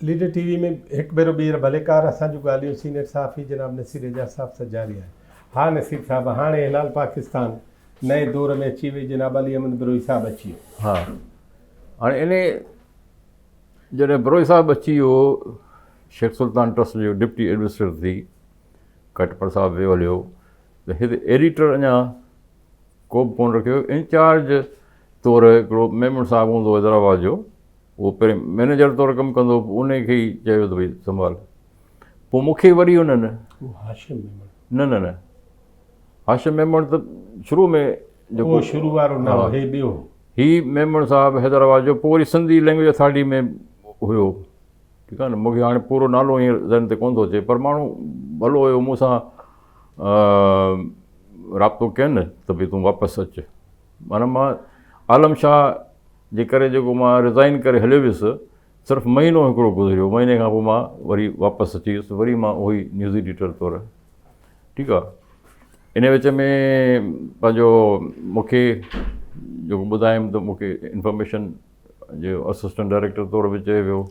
Leader ٽي V ۾ هڪ ڀيرو ٻيهر ڀليڪار اسان جون ڳالهيون سينئر صحافي جناب نصير اعجاز صاحب سان جاري آهن. ها نصير صاحب هاڻي هلال پاڪستان نئين دور ۾ اچي وئي جناب علي احمد بروهي صاحب اچي ويو. ها هاڻي انهي جڏهن بروهي صاحب اچي ويو شيخ سلطان ٽرسٽ جو ڊپٽي ايڊمنسٽريٽر ٿي ڪٽپر صاحب ويو هليو ته هتي ايڊيٽر اڃا ڪو به ڪونه رکيو انچارج طور هڪڙو ميمڻ صاحب هوندو هو حيدرآباد جو اهو پهرين مئنيجر طور ڪم ڪندو هو پوء ان کي ئي چيو ته ڀئي سنڀال پوء مون کي وري انهن هاشم ميمڻ نه نه نه هاشم ميمڻ ته شروع ۾ جيڪو شروع وارو نه هو هي ٻيو هي ميمڻ صاحب حيدرآباد جو پوء وري سنڌي لينگويج اٿارٽي ۾ هيو ٺيڪ آهي نه مون کي هاڻي پورو نالو ائين ذهن تي ڪونه ٿو اچي پر ماڻهو ڀلو هيو مون سان رابطو ڪين ته ڀئي تون واپس اچ معنيٰ مان عالم شاهه جي ڪري جيڪو مان رزائن ڪري هليو ويس صرف مهينو هڪڙو گذريو مهيني کان پوء مان وري واپس اچي ويس وري مان اهو ئي نيوز ايڊيٽر طور ٺيڪ آهي ان وچ ۾ پنهنجو مونکي جيڪو ٻڌايم ته مونکي انفارميشن جو اسسٽنٽ ڊائريڪٽر طور به چيو ويو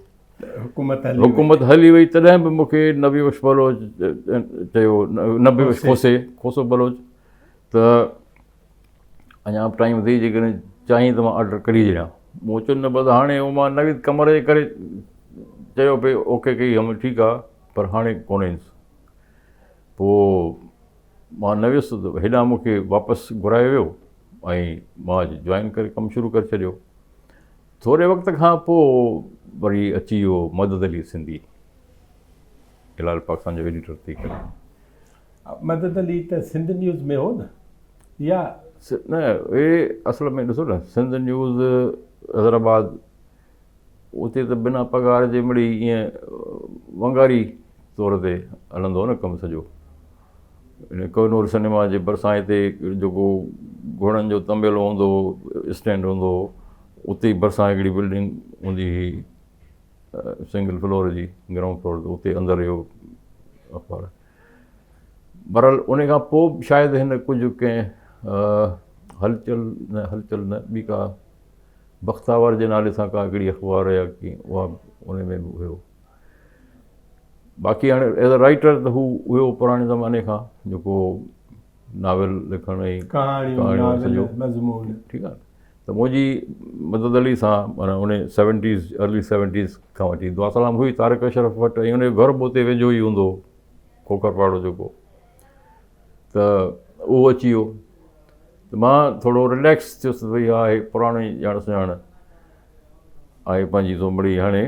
حڪومت هلي حڪومت هلي وئي تڏهن به مونکي نبي بخش بلوچ چيو نبي بخش کوسي کوسو بلوچ ته اڃا به ٽائيم اٿئي جيڪڏهن چاهين ته مان آرڊر ڪڍي ڇڏيان مون چيو نه بس هاڻي اهو مان نويد قمر جي ڪري چيو پئي اوڪي ڪئي هم ٺيڪ آهي پر هاڻي ڪونه ايندس پوء مان نه ويس ته هيڏانهن مون کي واپس گهرايو ويو ۽ مان جوائن ڪري ڪم شروع ڪري ڇڏيو ٿوري وقت کان پوء وري اچي ويو مدد علي سنڌي هلال پاڪستان جو ايڊيٽر ٿي ڪري. مدد علي ته سنڌ نيوز ۾ هو نه يا. نه اهي اصل ۾ ڏسو نه سنڌ نيوز حيدرآباد اتي ته بنا پگهار جي مڙئي ائين ونگاري طور تي هلندو هو نه ڪم سڄو. ان ڪوهنور سئنيما جي ڀرسان هتي جيڪو گهوڙن جو طنبيلو هوندو هو اسٽينڊ هوندو هو اتي ئي ڀرسان هڪڙي بلڊنگ هوندي هئي سنگل فلور جي گرائونڊ فلور تي اتي اندر اهو اخبار بهرحال ان کان پوء به شايد هن ڪجهه ڪنهن هلچل نه هلچل نه ٻي ڪا بختاور جي نالي سان ڪا هڪڙي اخبار يا ڪي اها ان ۾ به هيو باقي هاڻي ايز اي رائٽر ته هو هيو پراڻي زماني کان جيڪو ناول لکڻ ۽ ڪهاڻيون ناول مضمون ٺيڪ آهي ته منهنجي مدد علي سان معنيٰ ان سيونٽيز ارلي سيونٽيز کان وٺي دعا سلام هئي طارق اشرف وٽ ۽ ان جو گهر به اتي ويجهو ئي هوندو هو کوکر پاڙو جيڪو ته اهو اچي ويو ته مان ٿورو رليڪس ٿيس ته ڀئي ها هي پراڻو ئي ڄاڻ سڃاڻ آهي پنهنجي سو مڙئي هاڻي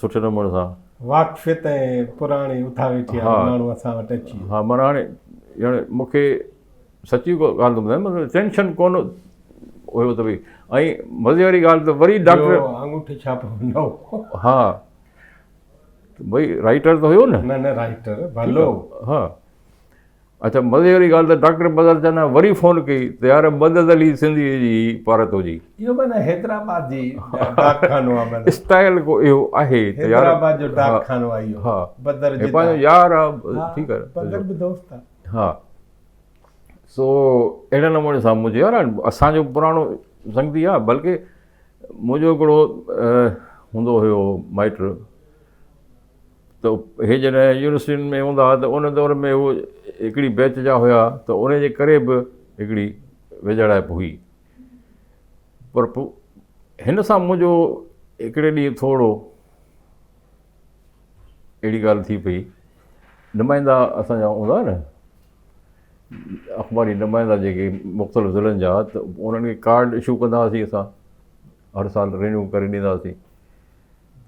سٺي نموني سان. واقفيت ۽ پراڻي اٿا ويٺي وارو ماڻهو اسان وٽ اچي ويو. ها معنيٰ هاڻي ڄڻ مون کي سچي ڳالهه ٿو ٻڌايان مطلب ٽينشن ڪونه هيو ته ڀئي ۽ مزي واري ڳالهه ته وري ڊاڪٽر آڱوٺي ڇاپ نه هو. ها ڀئي رائٽر ته هيو نه. نه نه رائٽر ڀلو. ها اڇا مزي واري ڳالهه ته ڊاڪٽر بدر چنا وري فون ڪئي ته يار مدد علي سنڌي جي پارت هجي. اهو معنيٰ حيدرآباد جي ڊاڪ خانو آ معنيٰ. اسٽائل ڪو اهو آهي ته يار حيدرآباد جو ڊاڪ خانو آ اهو. ها بدر جي پنهنجو يار آ ٺيڪ آ. بدر به دوست آ. ها سو اهڙي نموني سان منهنجو يار اسان جو پراڻو سنگتي آ بلڪه منهنجو هڪڙو هوندو هيو مائٽ ته هي جڏهن يونيورسٽين ۾ هوندا هئا ته ان دور ۾ هو هڪڙي بيچ جا هيا ته ان جي ڪري به هڪڙي ويجهڙائپ هئي پر پوء هن سان منهنجو هڪڙي ڏينهن ٿورو اهڙي ڳالهه ٿي پئي نمائندا اسانجا هوندا نه اخباري نمائندا جيڪي مختلف ضلعن جا ته انهن کي ڪارڊ اشو ڪندا هئاسين اسان هر سال رينيو ڪري ڏيندا هئاسين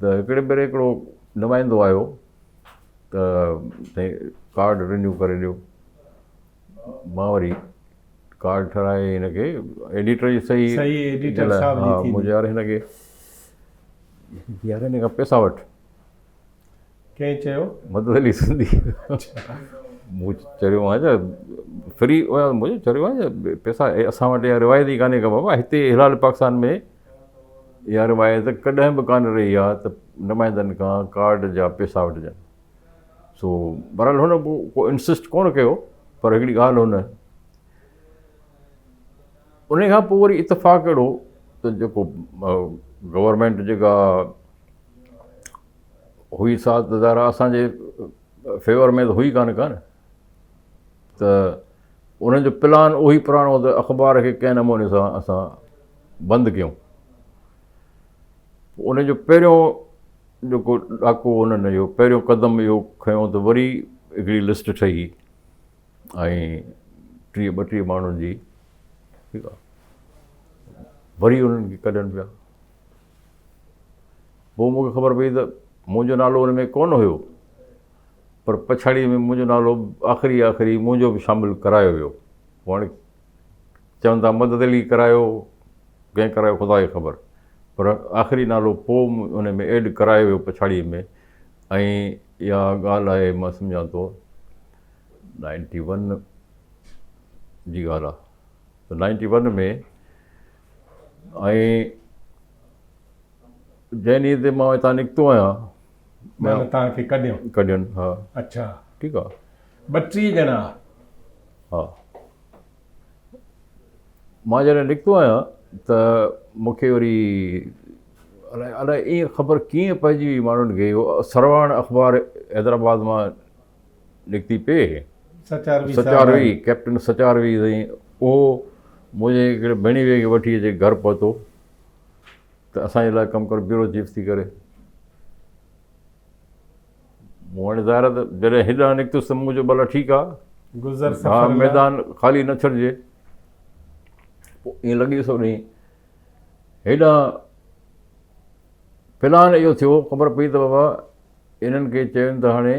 ته هڪڙي ڀيري هڪڙو نمائندو آيو ته سائين ڪارڊ رينيو ڪري ڏيو مان وري ڪارڊ ٺهرائي هن کي ايڊيٽر جي صحيح صحيح ايڊيٽر صاحب جي ٿيندي منهنجي يار هن کي يار هن کان پئسا وٺ ڪنهن چيو؟ مدد علي سنڌي مون چريو آهيان ڇا فري مون چيو چريو آهيان ڇا پئسا اسان وٽ اها روايت ئي ڪانهي ڪا بابا هتي هلال پاڪستان ۾ اها روايت ڪڏهن به ڪانه رهي آهي ته نمائندن کان ڪارڊ جا پئسا وٺجن سو بهرحال هن ڪو انسسٽ ڪونه ڪيو پر هڪڙي ڳالهه هن ان کان پوء وري اتفاق اهڙو ته جيڪو گورنمينٽ جيڪا هئي سا ته ظاهر آهي اسان جي فيور ۾ ته هئي ڪانه ڪانه ته انهن جو پلان اهو ئي پراڻو ته اخبار کي ڪنهن نموني سان اسان بند ڪيون. ان جو پهريون جيڪو ڏاڪو انهن اهو پهريون قدم اهو کنيو ته وري هڪڙي لسٽ ٺهي ۽ ٽيهه ٻٽيهه ماڻهن جي ٺيڪ آهي وري انهن کي ڪڍن پيا. پوء مون کي خبر پئي ته منهنجو نالو ان ۾ ڪونه هيو پر پڇاڙيء ۾ منهنجو نالو آخري آخري منهنجو به شامل ڪرايو ويو. پوء هاڻي چون ٿا مدد علي ڪرايو ڪنهن ڪرايو خدا کي خبر پر آخري نالو پوء ان ۾ ايڊ ڪرايو ويو پڇاڙيء ۾ ۽ اها ڳالهه آهي مان سمجهان ٿو نائنٽي ون جي ڳالهه آهي ته نائنٽي ون ۾ ۽ جنهن ڏينهن تي مان هتان نڪتو آهيان. معنيٰ توهان کي ڪڍيو. ڪڍين ها. اڇا. ٺيڪ آ. ٻٽيهه ڄڻا. ها. مان جڏهن نڪتو آهيان ته مون کي وري الائي الائي ائين خبر ڪيئن پئجي وئي ماڻهن کي سرواڻ اخبار حيدرآباد مان نڪتي پئي. سچاروي صاحب. سچاروي ڪئپٽن سچاروي سائين اهو منهنجي هڪڙي ڀيڻيوي کي وٺي اچي گهر پهتو. ته اسان جي لاء ڪم ڪر بيورو چيف ٿي ڪري. مون هاڻي ظاهر آهي ته جڏهن هيڏانهن نڪتس ته مون چيو ڀلا ٺيڪ آهي. گذر سفر لاء. ميدان خالي نه ڇڏجي. پوء ائين لڳي ويس اوڏانهن. هيڏانهن پلان اهو ٿيو خبر پئي ته بابا انهن کي چين ته هاڻي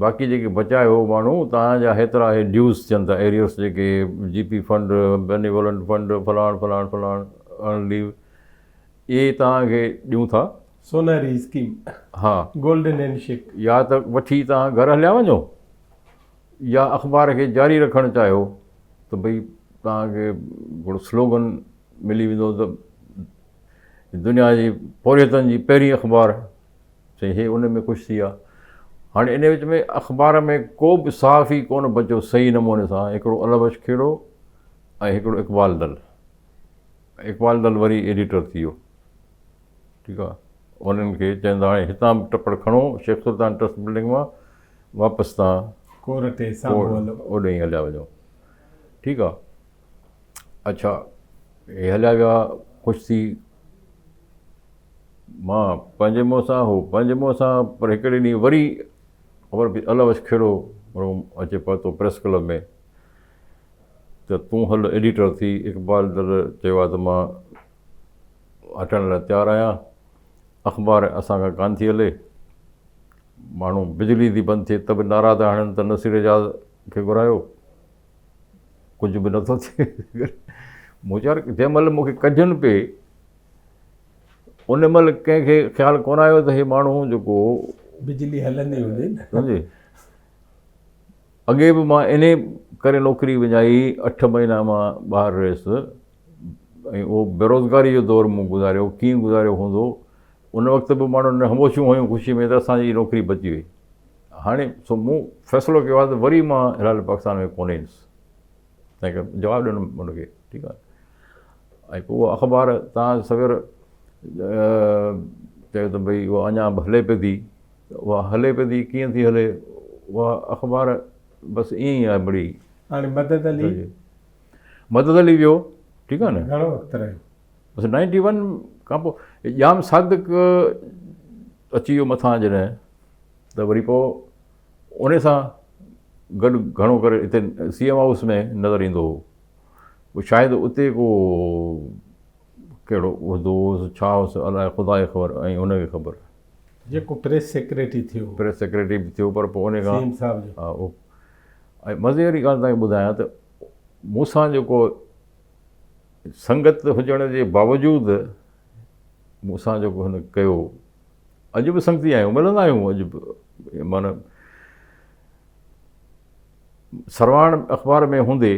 باقي جيڪي بچا آهيو ماڻهو توهان جا هيترا هي ڊيوز ٿين ٿا ايريئرس جيڪي G P fund benevolent fund فلاڻ فلاڻ فلاڻ ارن ليو اهي توهان کي ڏيون ٿا. سونهري اسڪيم. ها. Golden handshake. يا ته وٺي توهان گهر هليا وڃو يا اخبار کي جاري رکڻ چاهيو ته ڀئي توهان کي هڪڙو سلوگن ملي ويندو ته دنيا جي پورهيتن جي پهرين اخبار. سائين هي ان ۾ خوش ٿي ويا. هاڻي ان وچ ۾ اخبار ۾ ڪو به صحافي ڪونه بچيو صحيح نموني سان هڪڙو الله بخش کهڙو ۽ هڪڙو اقبال دل اقبال دل وري ايڊيٽر ٿي ويو ٺيڪ آ انهن کي چون ته هاڻي هتان به ٽپڙ کڻو شيخ سلطان ٽرسٽ بلڊنگ مان واپس تان ڪورٽ سامهون هلو اوڏي ئي هليا وڃو ٺيڪ آ اڇا هي هليا ويا خوش ٿي مان پنهنجي منهن سان هو پنهنجي منهن سان پر هڪڙي ڏينهن وري خبر پئي الله بخش کهڙو مرحوم اچي پهتو پريس ڪلب ۾ ته تون هل ايڊيٽر ٿي اقبال در چيو آهي ته مان هٽڻ لاء تيار آهيان اخبار اسان کان ڪانه ٿي هلي ماڻهو بجلي ٿي بند ٿئي ته به نعرا ٿا هڻن ته نصير اعجاز کي گهرايو ڪجهه به نٿو ٿئي مون چيو يار جنهن مهل مون کي ڪڍين پئي ان مهل ڪنهن کي خيال ڪونه آيو ته هي ماڻهو جيڪو بجلي هلندي هوندي نه سمجهي اڳي به مان انهي ڪري نوڪري وڃائي اٺ مهينا مان ٻاهر رهيس ۽ اهو بيروزگاري جو دور مون گذاريو ڪيئن گذاريو هوندو ان وقت به ماڻهن خاموشيون هيون خوشي ۾ ته اسان جي نوڪري بچي وئي هاڻي سو مون فيصلو ڪيو آهي ته وري مان هلال پاڪستان ۾ ڪونه ايندس تنهن ڪري جواب ڏنم ان کي ٺيڪ آهي ۽ پوء اها اخبار تان سوير چيو ته ڀئي اها اڃا به هلي پئي ٿي ته اها هلي پئي ٿي ڪيئن ٿي هلي اها اخبار بس ائين ئي آهي مڙئي. هاڻي مدد علي. مدد علي ويو ٺيڪ آهي نه. گهڻو وقت رهيو؟ بس نائنٽي ون کان پوء ڄام صادق اچي ويو مٿان جڏهن ته وري پوء ان سان گڏ گهڻو ڪري هتي سي ايم هائوس ۾ نظر ايندو هو. پوء شايد اتي ڪو ڪهڙو عهدو هوس ڇا هوس الائي خدا کي خبر ۽ ان کي خبر. جيڪو پريس سيڪريٽري ٿيو. پريس سيڪريٽري به ٿيو پر پوء ان کان. سي ايم صاحب جو. ها اهو ۽ مزي واري ڳالهه توهان کي ٻڌايان ته مون سان جيڪو سنگت هجڻ جي باوجود مون سان جيڪو هن ڪيو اڄ به سنگتي آهيون ملندا آهيون اڄ به معنيٰ سرواڻ اخبار ۾ هوندي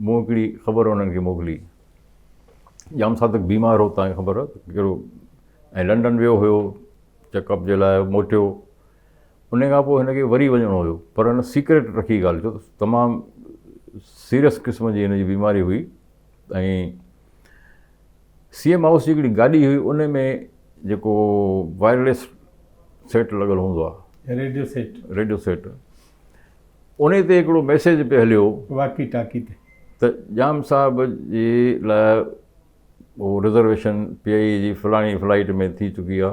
مون هڪڙي خبر انهن کي موڪلي. ڄام صادق بيمار هو تان کي خبر ڪهڙو ۽ لنڊن ويو هيو چيڪ اپ جي لاء موٽيو ان کان پوء هن کي وري وڃڻو هيو پر هن سيڪريٽ رکي ڳالهه ڇو ته تمام سيريس قسم جي هن جي بيماري هئي ۽ سي ايم هائوس جي هڪڙي گاڏي هئي ان ۾ جيڪو وائرليس سيٽ لڳل هوندو آ. Radio set. Radio set. انهي تي هڪڙو ميسيج پئي هليو. واڪي ٽاڪي تي. ته ڄام صاحب جي لاء اهو رزرويشن پي آء اي جي فلاڻي فلائيٽ ۾ ٿي چڪي آ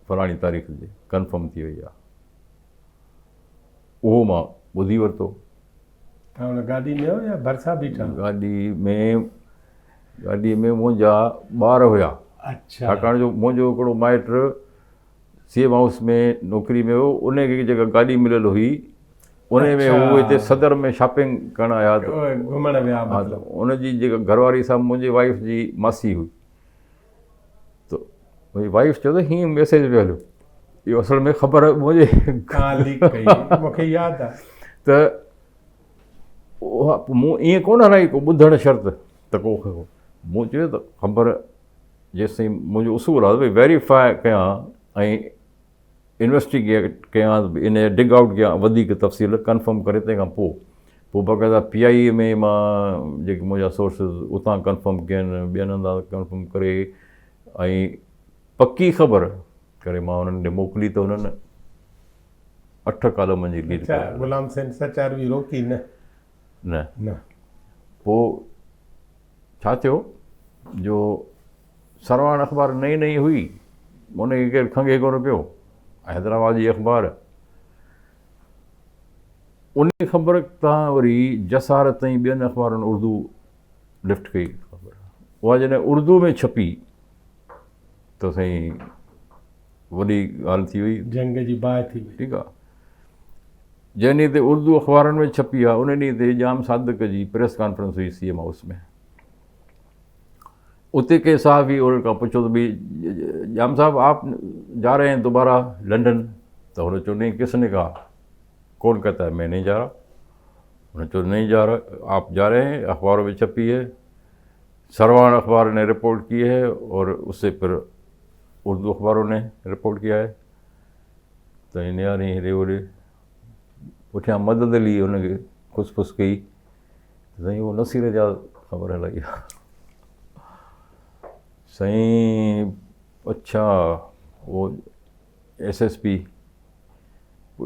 فلاڻي تاريخ جي ڪنفرم ٿي وئي آ. اهو مان ٻڌي ورتو. توهان ان گاڏي ۾ هو يا ڀرسان بيٺا هئا؟ گاڏي ۾ گاڏي ۾ منهنجا ٻار هيا. اڇا. ڇاڪاڻ جو منهنجو هڪڙو مائٽ سي ايم هائوس ۾ نوڪري ۾ هو ان کي جيڪا گاڏي مليل هئي ان ۾ هو هتي صدر ۾ شاپنگ ڪرڻ آيا ته گهمڻ ويا مطلب. ان جي جيڪا گهر واري سا منهنجي وائيف جي ماسي هئي. ته منهنجي وائيف چيو ته هيئن ميسيج پيو هليو اهو اصل ۾ خبر منهنجي ڪان ليڪ ڪئي مون کي ياد آ ته اها مون ائين ڪونه هلائي ڪو ٻڌڻ شرط ته ڪو مون چيو ته خبر جيستائين منهنجو اصول آ ته ڀئي ويريفاء ڪيان ۽ انويسٽيگيٽ ڪيان ان جا ڊگ آئوٽ ڪيان وڌيڪ تفصيل ڪنفرم ڪري تنهن کان پوء پوء باقاعده پي آء اي ۾ مان جيڪي منهنجا سورسز اتان ڪنفرم ڪين ٻين هنڌان ڪنفرم ڪري ۽ پڪي خبر ڪري مان انهن ڏي موڪلي ته انهن اٺ ڪالمن جي ليڊ اڇا غلام حسين سچاروي روڪي نه نه نه پوء ڇا ٿيو جو سرواڻ اخبار نئين نئين هئي، ان کي ڪير کنگهي ڪونه پيو. حيدرآباد جي اخبار ان خبر تان وري جسارت ۽ ٻين اخبارن اردو لفٽ ڪئي خبر. اها جڏهن اردو ۾ ڇپي ته سائين وڏي ڳالهه ٿي وئي. جنگ جي باهه ٿي وئي. ٺيڪ آ. جنهن ڏينهن تي اردو اخبارن ۾ ڇپي آ ان ڏينهن تي ڄام صادق جي پريس ڪانفرنس هئي سي ايم هائوس ۾. اتي ڪنهن صحافي ان کان پڇيو ته ڀئي ڄام صاحب آپ جا رهي هين دوباره لنڊن ته هن چيو نهين ڪس ني ڪها ڪون ڪهتا هي مين نهين جا رها هن چيو نهين جا رها آپ جا رهي هين اخبارون ۾ ڇپي هي سرواڻ اخبار ني رپورٽ ڪي هي اور اس سي پھر اردو اخبارون ني رپورٽ ڪيا هي ته نهاري هيڏي هوڏي پٺيان مدد علي هن کي کس پس ڪئي سائين اهو نصير جا خبر هلائي آ سائين اڇا اهو ايس ايس پي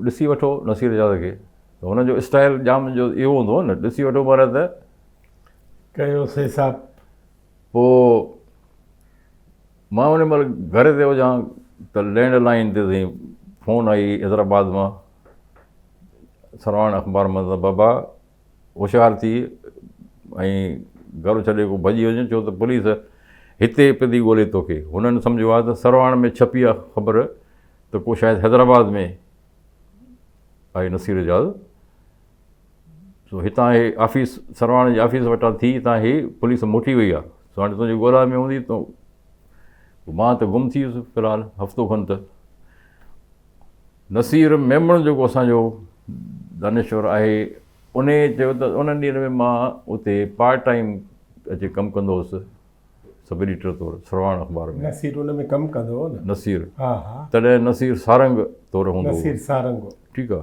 ڏسي وٺو نصير جا کي ته هن جو اسٽائل جام جو اهو هوندو هو نه ڏسي وٺو مانا ته ڪيو سي صاحب پوء مان ان مهل گهر تي هجان ته لينڊ لائن تي سائين فون آئي حيدرآباد مان سرواڻ اخبار مان ته بابا هوشيار ٿي ۽ گهر ڇڏي ڪو ڀڄي وڃ ڇو ته پوليس هتي پئي ٿي ڳولي توکي. هنن سمجهيو آهي ته سرواڻ ۾ ڇپي آهي خبر ته ڪو شايد حيدرآباد ۾ آهي نصير اعجاز. سو هتان هي آفيس سرواڻ جي آفيس وٽان ٿي هتان هي پوليس موٽي وئي آهي. سو هاڻي تنهنجي ڳولا ۾ هوندي تو مان ته گم ٿي ويس في الحال هفتو کن ته نصير ميمڻ جيڪو اسان جو دانشور آهي انهي چيو ته انهن ڏينهن ۾ مان اتي پارٽ ٽائيم اچي ڪم ڪندو هوس سب ايڊيٽر طور سرواڻ اخبار ۾. نصير ان ۾ ڪم ڪندو هو نه. نصير ها ها. تڏهن نصير سارنگ طور هوندو هو. نصير سارنگ هو. ٺيڪ آ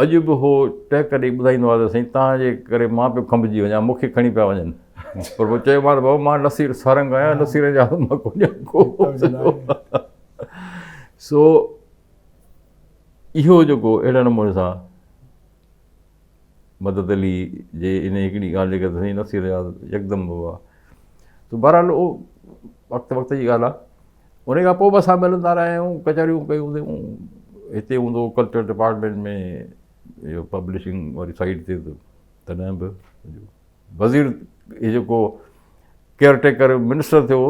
اڄ به هو ٽهڪ ڏئي ٻڌائيندو آهي ته سائين توهان جي ڪري مان پيو کنڀجي وڃان مون کي کڻي پيا وڃن پر پوء چيومانس بابا مان نصير سارنگ آهيان نصير جا مان ڪونه ڪو سو اهو جيڪو اهڙي نموني سان مدد علي جي ان هڪڙي ڳالهه جيڪا سائين نصير اياز يڪدم هئا ته بهرحال اهو وقت وقت جي ڳالهه آهي ان کان پوء به اسان ملندا رهيا آهيون ڪچهريون ڪيون هتي هوندو هو ڪلچر ڊپارٽمينٽ ۾ اهو پبلشنگ واري سائيڊ تي تڏهن به وزير هي جيڪو ڪيئر ٽيڪر منسٽر ٿيو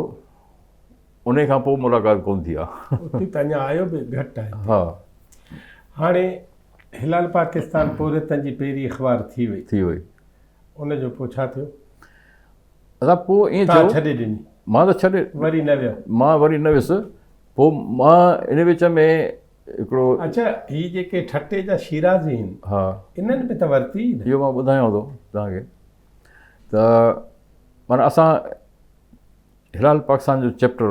انهي کان پوء ملاقات ڪونه ٿي آ. اتي ته اڃا آيو به گهٽ آهي. ها. هاڻي هلال پاڪستان پورهيتن جي پهرين اخبار ٿي وئي. ٿي وئي. ان جو پوء ڇا ٿيو؟ ادا پوء ائين ٿيو. تان ڇڏي ڏني. مان ته ڇڏي. وري نه ويو. مان وري نه ويس. پوء مان ان وچ ۾ هڪڙو. اڇا هي جيڪي ٺٽي جا شيرازي آهن. ها. انهن به ته ورتي ئي نه. اهو مان ٻڌايان ٿو توهان کي ته معنيٰ اسان. هلال پاڪستان جو چيپٽر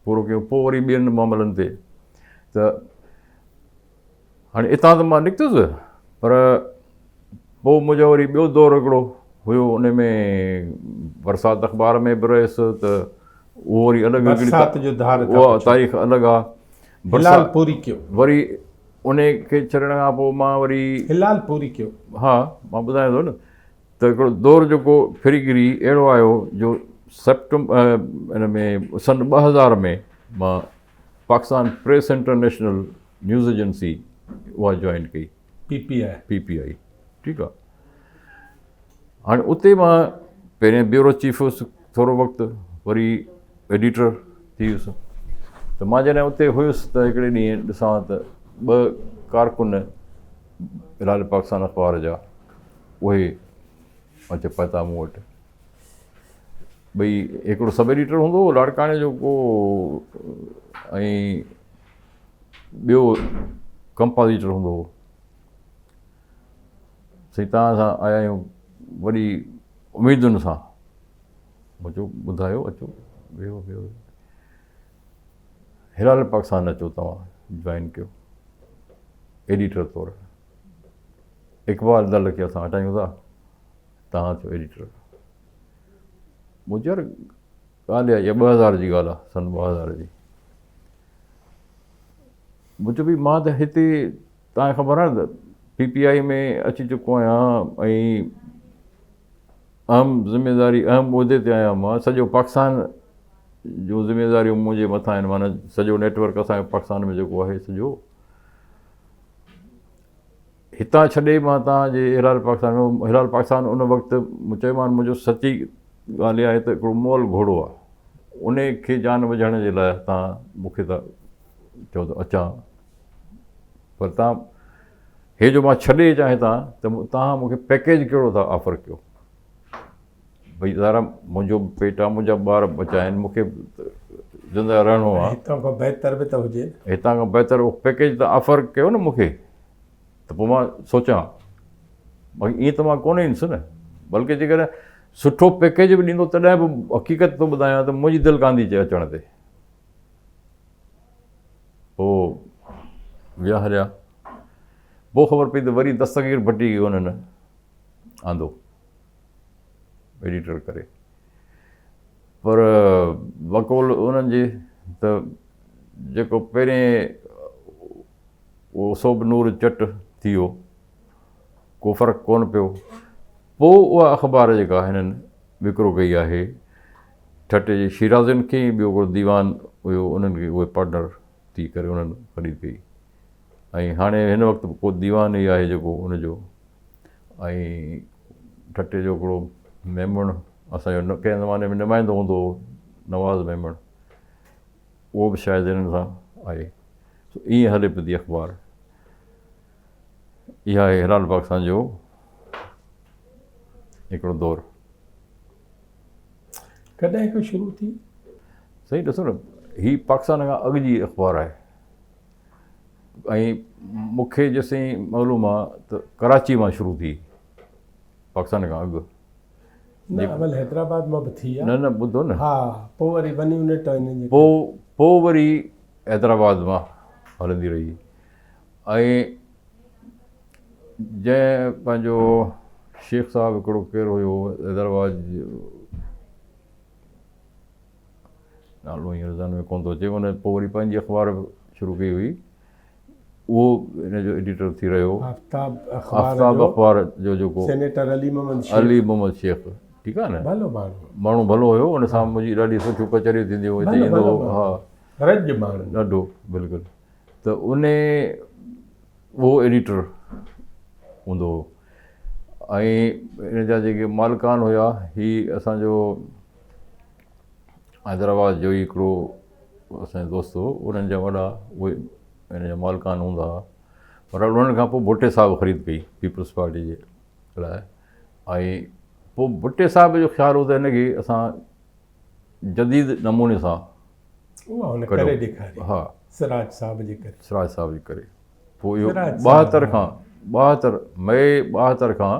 پورو ڪيو پوء وري ٻين معاملن تي ته هاڻي اتان ته مان نڪتس پر پوء منهنجو وري ٻيو دور هڪڙو هيو ان ۾ برسات اخبار ۾ به رهيس ته اهو وري الڳ برسات جو ڌار اها تاريخ الڳ آهي. هلال پوري ڪيو. وري ان کي ڇڏڻ کان پوء مان وري. هلال پوري ڪيو. ها مان ٻڌايان ٿو نه ته هڪڙو دور جيڪو ڦري گري اهڙو آيو جو سيپٽم ان ۾ سن 2000 ۾ مان Pakistan press international news agency اها جوائن ڪئي. P P I. P P I ٺيڪ آ. هاڻي اتي مان پهرين بيورو چيف هيس ٿورو وقت وري ايڊيٽر ٿي ويس ته مان جڏهن اتي هيس ته هڪڙي ڏينهن ڏسان ته ٻه ڪارڪن هلال پاڪستان اخبار جا اهي اچي پهتا مون وٽ ٻئي هڪڙو سب ايڊيٽر هوندو هو لاڙڪاڻي جو ڪو ۽ ٻيو ڪمپازيٽر هوندو هو سائين توهان سان آيا آهيون وڏي اميدن سان. مون چيو ٻڌايو اچو ويهو ويهو هلال پاڪستان اچو توهان جوائن ڪيو ايڊيٽر طور اقبال دل کي اسان هٽايون ٿا توهان ٿيو ايڊيٽر. مون چيو يار ڳالهه اها 2000 جي ڳالهه آهي سن 2000 جي. مون چيو ڀئي مان ته هتي توهان کي خبر آهي ته پي پي آء ۾ اچي چڪو آهيان ۽ اهم ذميواري اهم عهدي تي آهيان مان سڄو پاڪستان جون ذميواريون منهنجي مٿان آهن معنيٰ سڄو نيٽورڪ اسانجو پاڪستان ۾ جيڪو آهي سڄو هتان ڇڏي مان تان جي هلال پاڪستان ۾ هلال پاڪستان ان وقت مون چيومان منهنجو سچي ڳالهه اها آهي ته هڪڙو مئل گهوڙو آهي ان کي جان وجهڻ جي لاء تان مون کي ته چئو ته اچان پر تان هي جو مان ڇڏي اچان هتان ته تان مون کي پيڪيج ڪهڙو ٿا آفر ڪيو ڀئي ظاهر منهنجو به پيٽ آهي منهنجا ٻار ٻچا آهن مون کي زنده رهڻو آهي هتان کان بهتر به ته هجي هتان کان بهتر اهو پيڪيج ته آفر ڪيو نه مون کي ته پوء مان سوچان باقي ائين ته مان ڪونه ايندس نه بلڪه جيڪڏهن سٺو پيڪيج به ڏيندو تڏهن به حقيقت ٿو ٻڌايان ته منهنجي دل ڪانه ٿي چئي اچڻ تي پوء ويا هليا پوء خبر پئي ته وري دستگير ڀٽي کي انهن آندو ايڊيٽر ڪري پر بقول انهن جي ته جيڪو پهرين اهو سو به نور چٽ ٿي ويو ڪو فرق ڪونه پيو پوء اها اخبار جيڪا هنن وڪرو ڪئي آهي ٺٽي جي شيرازين کي ۽ ٻيو هڪڙو ديوان هيو انهن کي اهي پارٽنر ٿي ڪري انهن خريد ڪئي ۽ هاڻي هن وقت به ڪو ديوان ئي آهي جيڪو ان جو ۽ ٺٽي جو هڪڙو ميمڻ اسانجو ڪنهن زماني ۾ نمائندو هوندو هو نواز ميمڻ اهو به شايد هنن سان آهي سو ائين هلي پئي ٿي اخبار اها آهي هلال پاڪستان جو هڪڙو دور. ڪڏهن کان شروع ٿي؟ سائين ڏسو نه هي پاڪستان کان اڳ جي اخبار آهي ۽ مون کي جيسين معلوم آ ته ڪراچي مان شروع ٿي پاڪستان کان اڳ. نه اول حيدرآباد مان به ٿي آ. نه نه ٻڌو نه. ها پوء وري ون يونٽ انهن جي. پوء پوء وري حيدرآباد مان هلندي رهي ۽ جنهن پنهنجو شيخ صاحب هڪڙو ڪير هيو حيدرآباد جو نالو هينئر ذهن ۾ ڪونه ٿو اچي ان پوء وري پنهنجي اخبار به شروع ڪئي هئي اهو ان جو ايڊيٽر ٿي رهيو آفتاب اخبار آفتاب اخبار جو جيڪو سينيٽر علي محمد شيخ علي محمد شيخ ٺيڪ آهي نه ڀلو ماڻهو ماڻهو ڀلو هيو ان سان منهنجي ڏاڍي سٺيون ڪچهريون ٿينديون هيون هتي ايندو هو ها رڄ ماڻهو ڏاڍو بلڪل ته ان اهو ايڊيٽر هوندو هو ۽ ان جا جيڪي مالڪان هيا هي اسانجو حيدرآباد جو ئي هڪڙو اسانجو دوست هو انهن جا وڏا اهي ان جا مالڪان هوندا هئا پر انهن کان پوء ڀٽي صاحب خريد ڪئي پيپلز پارٽي جي لاء ۽ پوء ڀٽي صاحب جو خيال هو ته هن کي اسان جديد نموني سان اها هن ڪري ڏيکاري ها سراج صاحب جي ڪري سراج صاحب جي ڪري پوء اهو 72 کان 72 مئي 72 کان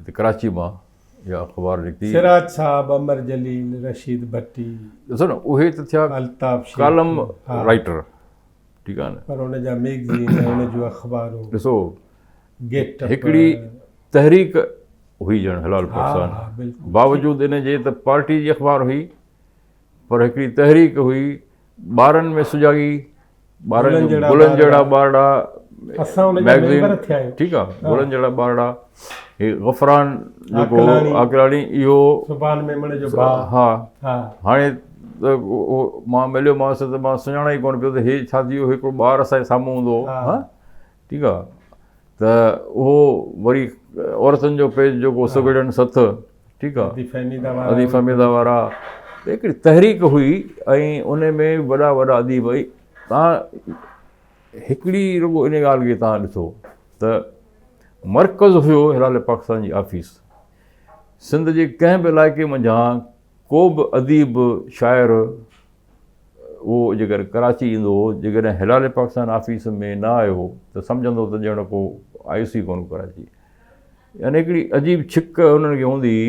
هتي ڪراچي مان اها اخبار نڪتي سراج صاحب امر جليل رشيد ڀٽي ڏسو نه اهي ته ٿيا الطاف شيخ ڪالم رائٽر ٺيڪ آهي نه پر ان جا ميگزين ان جون اخبارون ڏسو گيٽ هڪڙي تحريڪ هئي ڄڻ هلال پاڪستان باوجود ان جي ته پارٽي جي اخبار هئي پر هڪڙي تحريڪ هئي ٻارن ۾ سجاڳي ٻارن جو گلن جهڙا ٻارڙا ميگزين ٺيڪ آ گلن جهڙا ٻارڙا هي غفران جيڪو آڪلاڻي اهو سبحان ميمڻ جو ڀاء ها هاڻي ته مان مليومانس ته مان سڃاڻان ئي ڪونه پيو ته هي ڇا ٿي ويو هڪڙو ٻار اسان جي سامهون هوندو هو ها ٺيڪ آ ته اهو وري عورتن جو پيج جيڪو سگهڙن سٿ ٺيڪ آ ادي فهميده وارا ته هڪڙي تحريڪ هئي ۽ ان ۾ وڏا وڏا اديب تان هڪڙي رڳو ان ڳالهه کي تان ڏسو ته مرڪز هيو هلال پاڪستان جي آفيس سنڌ جي ڪنهن به علائقي منجهان ڪو به اديب شاعر اهو جيڪڏهن ڪراچي ايندو هو، جيڪڏهن هلال پاڪستان آفيس ۾ نه آيو هو ته سمجهندو ته ڄڻ ڪو آيس ئي ڪونه ڪراچي. يعني هڪڙي عجيب ڇڪ انهن کي هوندي هئي.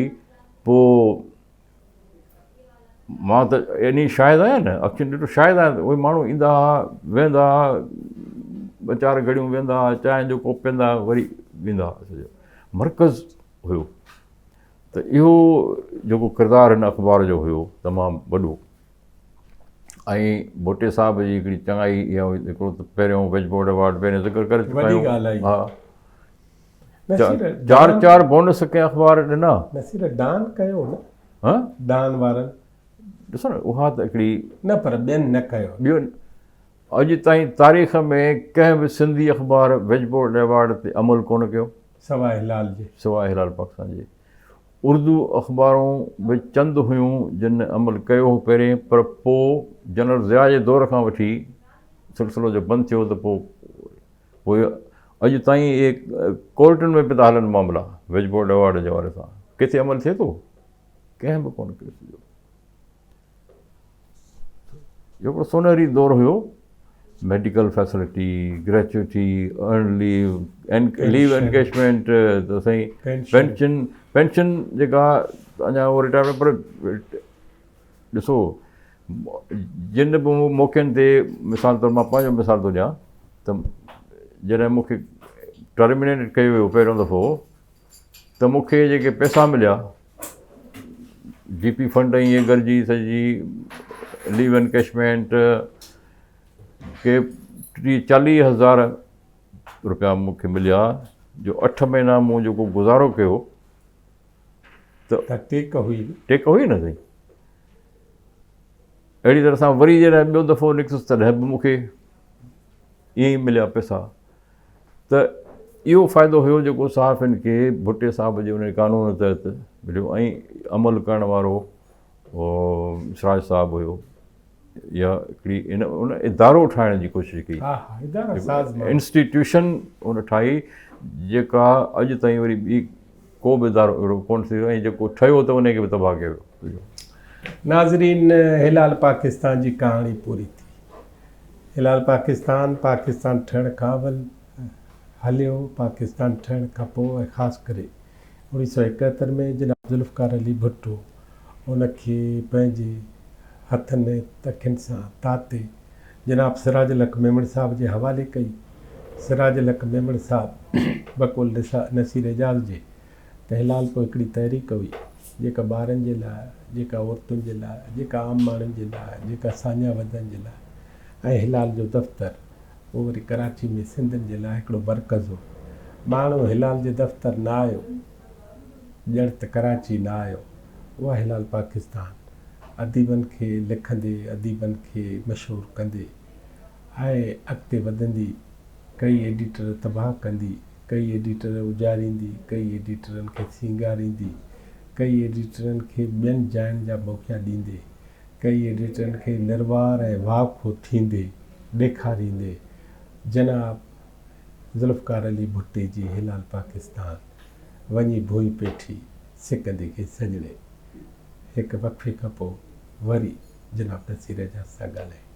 پوء مان ته يعني شاهد آهيان نه، اکين ڏٺو شاهد آهيان ته اهي ماڻهو ايندا هئا، ويهندا هئا، ٻه چار گهڙيون ويهندا هئا، چانهه جو ڪوپ پيئندا هئا، وري ويندا هئا. سڄو مرڪز هيو. ته اهو جيڪو ڪردار هن اخبار جو هيو تمام وڏو. ۽ ڀٽي صاحب جي هڪڙي چڱائي اها هئي هڪڙو ته پهريون ويج بورڊ ايوارڊ پهريون ذڪر ڪري چڪا آهيون ڳالهه ها چار چار بونس ڪنهن اخبار ڏنا نصير ڊان ڪيو نه ها ڊان وارن ڏسو نه اها ته هڪڙي نه پر ٻين نه ڪيو ٻيو اڄ تائين تاريخ ۾ ڪنهن به سنڌي اخبار ويج بورڊ ايوارڊ تي عمل ڪونه ڪيو سواء هلال جي سواء هلال پاڪستان جي اردو اخبارون به چند هيون جن عمل ڪيو هو پهرين پر پوء جنرل ضياء جي دور کان وٺي سلسلو جو بند ٿيو ته پوء پوء اڄ تائين اهي ڪورٽن ۾ پيا ٿا هلن معاملا ويج بورڊ ايوارڊ جي حوالي سان ڪٿي عمل ٿئي ٿو ڪنهن به ڪونه ڪيو سڄو اهو هڪڙو سونهري دور هيو medical facility gratuity earned leave leave encashment ته سائين پينشن پينشن جيڪا اڃا اهو رٽائرمينٽ پر ڏسو جن به موقعن تي مثال طور مان پنهنجو مثال ٿو ڏيان ته جڏهن مونکي ٽرمينيٽ ڪيو ويو پهريون دفعو ته مونکي جيڪي پئسا مليا جي پي فنڊ ۽ ائين گڏجي سڄي ليو انڪيشمينٽ ڪي ٽيهه چاليهه هزار روپيا مون کي مليا جو اٺ مهينا مون جيڪو گذارو ڪيو ته ٽيڪ هئي ٽيڪ هئي نه سائين اهڙي طرح سان وري جڏهن ٻيو دفعو نڪتس تڏهن به مون کي ائين ئي مليا پئسا ته اهو فائدو هيو جيڪو صحافين کي ڀٽي صاحب جي ان قانون تحت مليو ۽ عمل ڪرڻ وارو سراج صاحب هيو يا هڪڙي ان ان ادارو ٺاهڻ جي ڪوشش ڪئي انسٽيٽيوشن ان ٺاهي جيڪا اڄ تائين وري ٻي ڪو به ادارو اهڙو ڪونه ٿيو ۽ جيڪو ٺهيو ته ان کي به تباهه ڪيو ويو. ناظرين هلال پاڪستان جي ڪهاڻي پوري ٿي. هلال پاڪستان، پاڪستان ٺهڻ کان اول هليو، پاڪستان ٺهڻ کان پوء ۽ خاص ڪري 1971 ۾ جناب ذوالفقار علي ڀٽو ان کي پنهنجي هٿن ۽ اکين سان تاتي جناب سراج الحق ميمڻ صاحب جي حوالي ڪئي. سراج الحق ميمڻ صاحب بقول نصير اعجاز جي ته هلال پوء هڪڙي تحريڪ هئي جيڪا ٻارن جي لاء، جيڪا عورتن جي لاء، جيڪا عام ماڻهن جي لاء، جيڪا ساڃاهه وندن جي لاء ۽ هلال جو دفتر اهو وري ڪراچي ۾ سنڌين جي لاء هڪڙو مرڪز هو. ماڻهو هلال جي دفتر نه آيو ڄڻ ته ڪراچي نه آيو. اها هلال پاڪستان اديبن کي لکندي، اديبن کي مشهور ڪندي ۽ اڳتي وڌندي ڪئي ايڊيٽر تباهه ڪندي، ڪئي ايڊيٽر اجاريندي، ڪئي ايڊيٽرن کي سينگاريندي، ڪئي ايڊيٽرن کي ٻين جاين جا موقعا ڏيندي، ڪئي ايڊيٽرن کي نروار ۽ واکو ٿيندي ڏيکاريندي جناب ذوالفقار علي ڀٽي جي هلال پاڪستان وڃي ڀونء پيٺي سڪندي کي سڄڻي. هڪ وقفي کانپوء وري جناب نصير اعجاز سان ڳالهائينداسين.